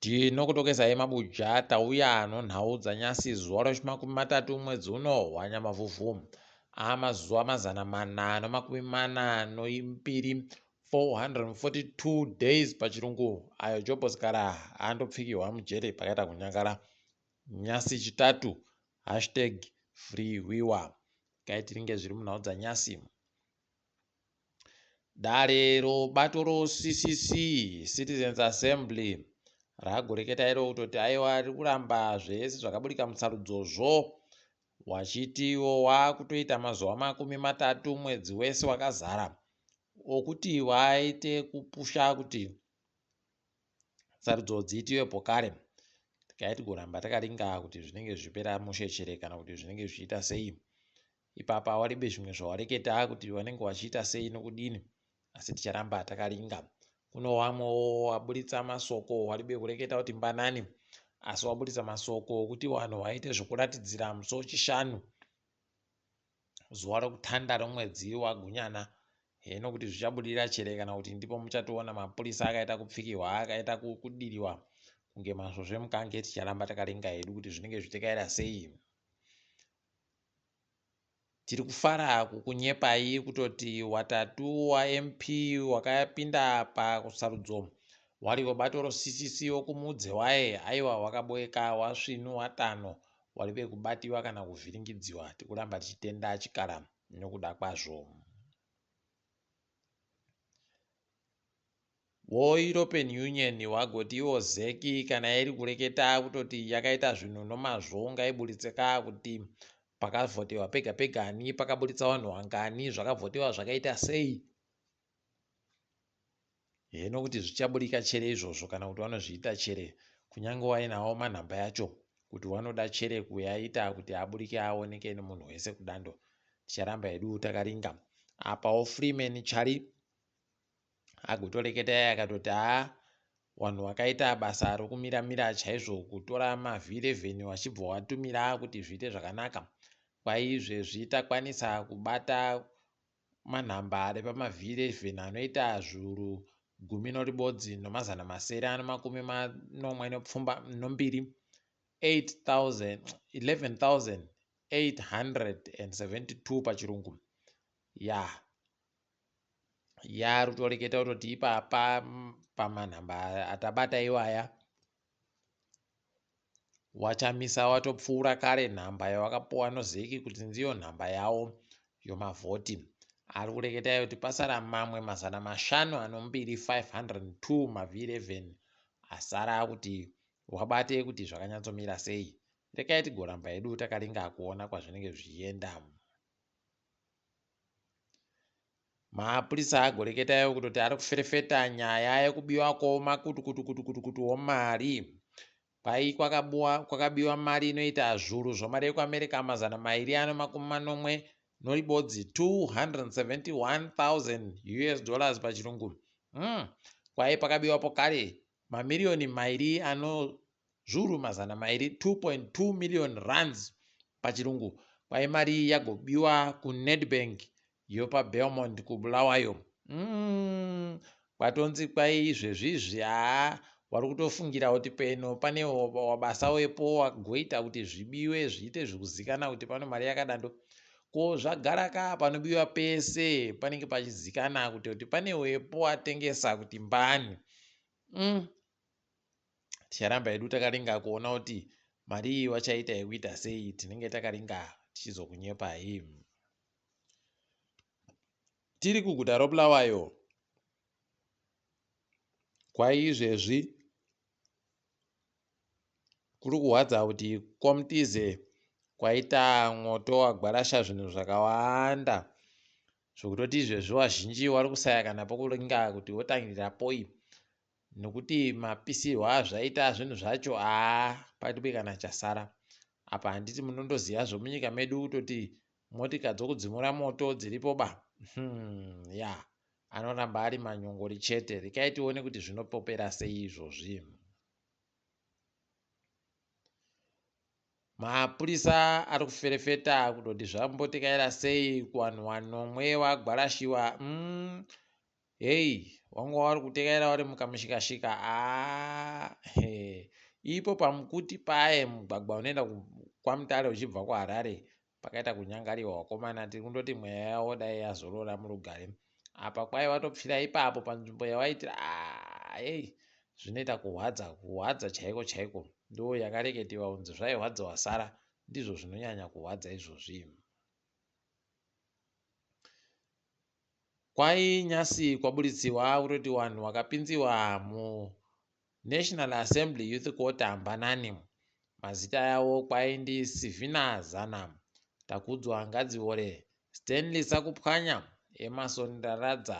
Tinokutokesai mabuja tauya nonhau dzanyasi zuva rechimakumi matatu mwedzi uno waNyamavhuvhu. Amazuva 442, 442 days pachirungu ayo Job Sikhala andopfikirwa mujere pakaita kunyangara. Nyasi chitatu hashtag free wiwa. Kai tiringe zviri munhau dzanyasi. Dare robato roCCC, Citizens Assembly, ragoreketa iro kutoti aiwa riri kuramba zvese zvakaburika musarudzozvo wachitiwo wakutoita mazuva 30 mwedzi wese wakazara okuti waite kupusha kuti sarudzo dziitiwe pokare. Tikai tigoramba takaringa kuti zvinenge zvichipera mushe chere kana kuti zvinenge zvichiita sei. Ipapa waribe zvimwe zvawareketa kuti wanenge wachiita sei nokudini, asi ticharamba takaringa. Kuno wamwewo waburitsa masoko waribe kureketa kuti mbanani, asi waburitsa masoko okuti wanhu waite zvokuratidzira musi wechishanu zuva rokutanda romwedzi waGunyana. Heno kuti zvichabudirira chere kana kuti ndipo muchatoona mapurisa akaita kupfikirwa akaita kudiriwa kunge masvosve mukange. Ticharamba takaringa hedu kuti zvinenge zvichitekaira sei. Tiri kufara kukunyepai kutoti watatu waMP wakapinda pasarudzo wari webato roCCC wokumudze waye aiwa wakaboeka wasvinu watano wari vekubatiwa kana kuvhiringidziwa. Tikuramba tichitenda chikara nokuda kwazvo. WoEuropean Union wagoti iwo ZEC kana iri kureketa kutoti yakaita zvinhu nomazvo ngaiburitse ka kuti pakavhotewa pega pegani pakaburitsa vanhu vangani zvakavhotewa zvakaita sei. Heno kuti zvichaburika chere izvozvo kana kuti vanozviita chere kunyange wainawo manhamba yacho kuti wanoda chere kuyaita kuti aburike aoneke nemunhu wese kudando. Ticharamba hedu takaringa. Apawo Freeman Chari agotoreketa iye akatoti haa wanhu wakaita basa rokumira mira chaizvo kutora maV11 wachibva watumira kuti zviite zvakanaka. Kwaizvezvi takwanisa kubata manhamba ari pamaV11 anoita zviuru gumi noribodzi nomazana masere ano makumi manomwe nepfumba nombiri 11872 pachirungu ya yeah. Yaari kutoreketa kutoti ipapa pamanhamba atabata iwaya waChamisa watopfuura kare nhamba yawakapuwa noZeki kuti ndiyo nhamba yawo yomavhoti. Ari kureketa iye kuti pasara mamwe 502 502 maV11 asara kuti wabate kuti zvakanyatsomira sei. Rekai tigoramba hedu takaringa kuona kwazvinenge zvichienda. Mapurisa agoreketa iwo kutoti ari kuferefeta nyaya yekubiwa kwomakutukutukutukutu womari. Kwai kwakabiwa mari inoita zvuru zvomari yekuAmerica 271 271,000 US dollars pachirungu. Kwai pakabiwa pokare mamiriyoni mairi ano zviuru 200 2.2 million rands pachirungu. Kwai mari iyi yagobiwa kuNedbank yopaBelmont kuBulawayo. Kwatonzi kwai izvezvi izvi haa wari kutofungira kuti peno pane wabasa wepo wagoita kuti zvibiwe zviite zvekuzikana kuti pano mari yakadando. Ko zvagara ka panobiwa pese panenge pachizikana kuti pane wepo atengesa kuti mbani. Ticharamba hedu takaringa kuona kuti mari iyi wachaita yekuita sei. Tinenge takaringa tichizokunyepai. Tiri kuguta roBulawayo kwaizvezvi kuri kuhwadza kuti kwaMutize kwaita mwoto wagwarasha zvinhu zvakawanda zvekutoti izvezvi vazhinji vari kusaya kana pokuringa kuti votangira poi nokuti mapisirwo azvaita zvinhu zvacho haa paribe kana chasara apa. Handiti munondoziva zvomunyika medu kutoti motika dzokudzimura moto dziripo ba. Ya, anoramba ari manyongori chete. Rekai tione kuti zvinopopera sei izvozvi. Mapurisa ari kuferefeta kutoti zvambotekaira sei kuvanhu vanomwe vagwarashiwa. Hei, Wanga wari kutekaira wari mukamushikashika aa ipo pamukuti paye mugwagwa unoenda kwaMutare uchibva kuHarare pakaita kunyangariwa wakomana tiri kundoti mweya yavo dai yazorora murugare apa kwai watopfira ipapo panzvimbo yawaitira hei zvinoita kuhwadza kuhwadza chaiko chaiko ndo yakareketewa kunzi zvaihwadza wasara ndizvo zvinonyanya kuhwadza izvozvi Kwai nyasi kwaburitsiwa kutoti wanhu wakapinziwa mu National Assembly Youth Quota mbanani. Mazita yavo kwai ndi Sivina Zana, Takudzwa Ngadziore, Stanley Sakupwanya, Emmerson Ndaradza,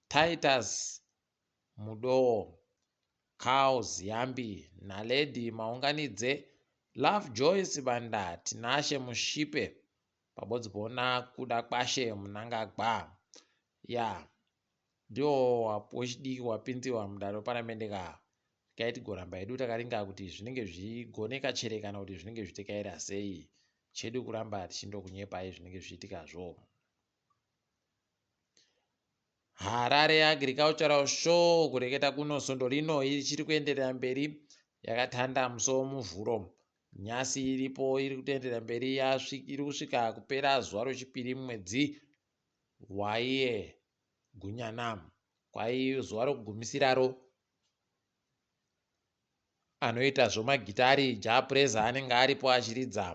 Titus Mudowo, Carl Ziyambi, Naledi Maunganidze, Lovejoy Sibanda, Tinashe Mushipe pabodzi poona Kudakwashe Mnangagwa. Ya ndiwo wechidiki wapinziwa mudare reparamende ka regai tigoramba hedu takaringa kuti zvinenge zvichigoneka chere kana kuti zvinenge zvichitekaira sei chedu kuramba tichindokunyepai zvinenge zvichiitikazvo. Harare Agricultural Show kureketa kuno svondo rino ichiri kuenderera mberi yakatanda musi weMuvhuro. Nyasi iripo iri kutoenderera mberi iri kusvika kupera zuva rechipiri mumwedzi waiye Gunyana. Kwai zuva rekugumisiraro anoita zvemagitari Jah Prayzah anenge aripo achiridza.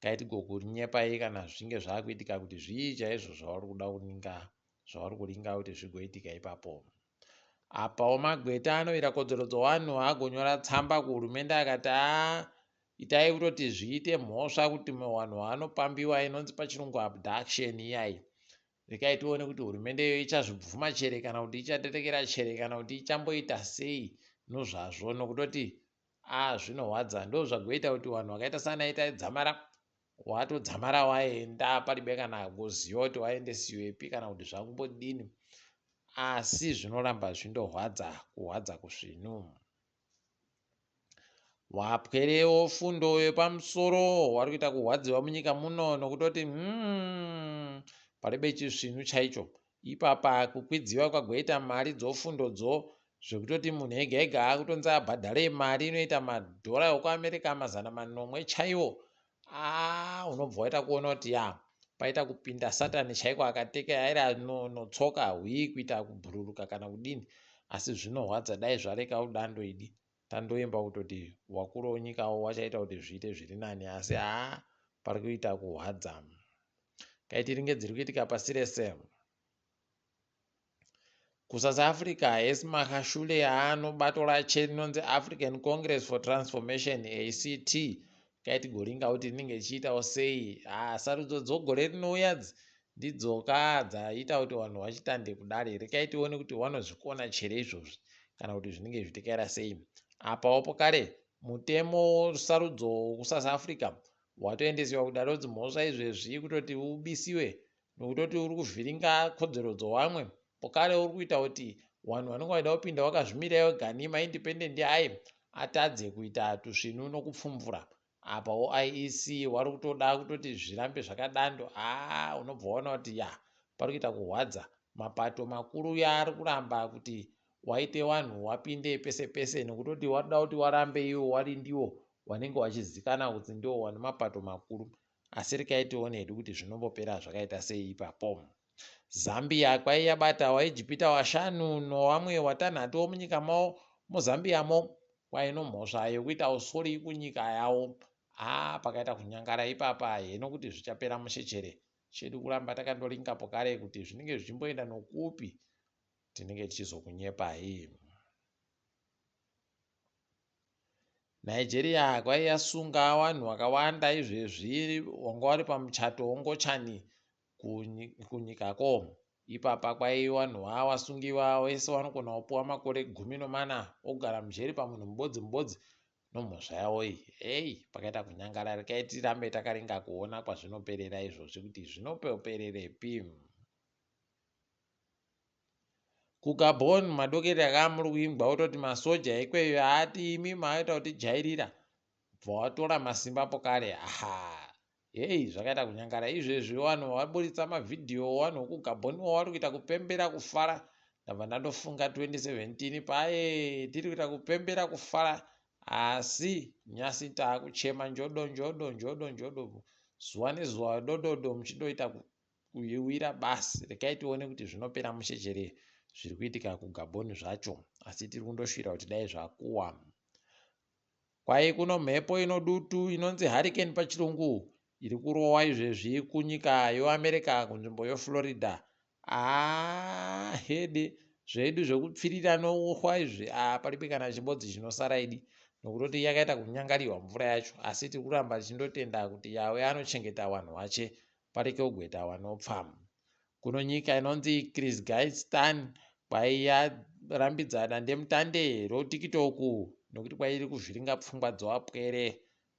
Regai tigokunyepai kana zvichinge zvakuitika kuti zvii chaizvo zvauri kuda kuninga zvauri kuringa kuti zvigoitika ipapo. Apawo magweta anorwira kodzero dzevanhu agonyora tsamba kuhurumende akati haa itai kutoti zviite mhosva kuti vanhu vanopambiwa inonzi pachirungu abduction iyayi. Regai tione kuti hurumende iyoyo ichazvibvuma chere kana kuti ichatetekera chere kana kuti ichamboita sei nozvazvo nokutoti a zvinorwadza ndozvagoita kuti vanhu vakaita sana Itai Dzamara watodzamara waenda paribe kana kuziva kuti waendesiwepi kana kuti zvakumbodini asi zvinoramba zvindorwadza kurwadza kusvinu. Wapwerewo fundo yepamusoro wari kuita kurwadziwa munyika muno nokutoti paribe chisvinu chaicho. Ipapa kukwidziwa kwagoita mari dzofundodzo zvekutoti munhu ega ega akutonzi abhadhare mari inoita madhora ekuAmerica 700 chaiwo. Aa unobva waita kuona kuti ya paita kupinda satani chaiko akatekaira notsoka hwii kuita kubhururuka kana kudini asi zvinorwadza dai zvareka udando idi tandoimba kutoti wakuru wenyikawo wachaita kuti zviite zviri nani asi haa pari kuita kuhwadza kaitiringe dziri kuitika pasi rese. KuSouth Africa, Ace Magashule anobato rache rinonzi African Congress for Transformation, ACT. Kaiti goringa kuti rinenge richiitawo sei. Ah, sarudzo dzogore rinouya ndidzoka dzaita kuti vanhu vachitande kudare. Rekai tione kuti vanozvikona chere izvozvi kana kuti zvinenge zvichitekaira sei. Apawo pokare mutemo wesarudzo wekuSouth Africa watoendesiwa kudare redzimhosva izvezvi kutoti ubisiwe nokutoti uri kuvhiringa kodzero dzowamwe pokare uri kuita kuti vanhu vanenge vachida kupinda vakazvimirira vega nemaindependent aye atadze kuita tusvinu nokupfumvura apawo IEC wari kutoda kutoti zvirambe zvakadando haa unobva waona kuti ya pari kuita kurwadza mapato makuru yaari kuramba kuti waite wanhu wapinde pese pese nekutoti warida kuti warambe iwo wari ndiwo wanenge wachizikanwa kuti ndiwo wane mapato makuru Asi rekai tione hedu kuti zvinombopera zvakaita sei ipapo. Zambia kwai yabata waIjipita washanu nowamwe watanhatu womunyika mavo muZambiamo kwai nomhosva yokuita usori kunyika yavo. Haa pakaita kunyangara ipapa heno kuti zvichapera mushe chere. Chedu kuramba takandoringa pokare kuti zvinenge zvichimboenda nokupi tinenge tichizokunyepai. Nigeria kwai yasunga vanhu vakawanda izvezvi wanga wari pamuchato wongochani kunyikako. Ipapa kwai vanhu vawasungiwa vese vanogona kupuwa makore 14 okugara mujeri pamunhu mubodzi mubodzi nomhosva yavo iyi. Hei pakaita kunyangara rekai tirambe takaringa kuona kwazvinoperera izvozvi kuti zvinopererepi. KuGabon madokero akamuri kuimbwa kutoti masoja ekweyo ati imi maita kutijairira bva watora masimba pokare aha hei zvakaita kunyangara izvezvi vanhu vaburitsa mavhidhiyo vanhu vekuGabon vari kuita kupembera kufara. Ndabva ndandofunga 2017 paye tiri kuita kupembera kufara asi nyasi taakuchema njodo njodo njodo njodo zuva nezuva dododo muchindoita kuyuwira basi. Regai tione kuti zvinopera mushe chere zviri kuitika kuGabon zvacho asi tiri kundoshuvira kuti dai zvakuwa. Kwai kuno mhepo inodutu inonzi hurricane pachirungu iri kurowa izvezvi kunyika yoAmerica kunzvimbo yoFlorida. Haa hede zvedu zvekupfirira nouhwa izvi haa paribe kana chibodzi chinosara idi nokutoti yakaita kunyangariwa mvura yacho asi tiri kuramba tichindotenda kuti Yawe anochengeta vanhu vache pareke kugweta vanopfa. Kuno nyika inonzi Kyrgyzstan kwai yarambidza dandemutande roTiktok nokuti kwai iri kuvhiringa pfungwa dzewapwere.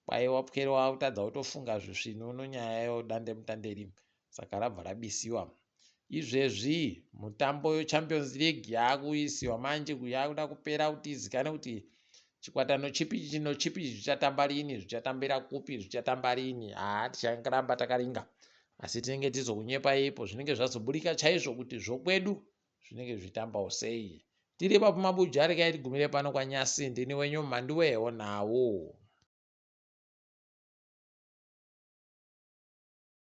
Kwai wapwere wakutadza kutofunga zvisvinu nonyaya yodandemutande iri saka rabva rabisiwa. Izvezvi mutambo weChampions League yakuisiwa manje yakuda kupera kuti izikane kuti chikwata nochipi nochipi zvichatamba rini zvichatambira kupi zvichatamba rini haa ticharamba takaringa asi tinenge tizokunyepa ipo zvinenge zvazoburika chaizvo kuti zvokwedu zvinenge zvichitambawo sei tiri ipapo mabuja regai tigumire pano kwanyasi ndini wenyu mhanduwe honhawo.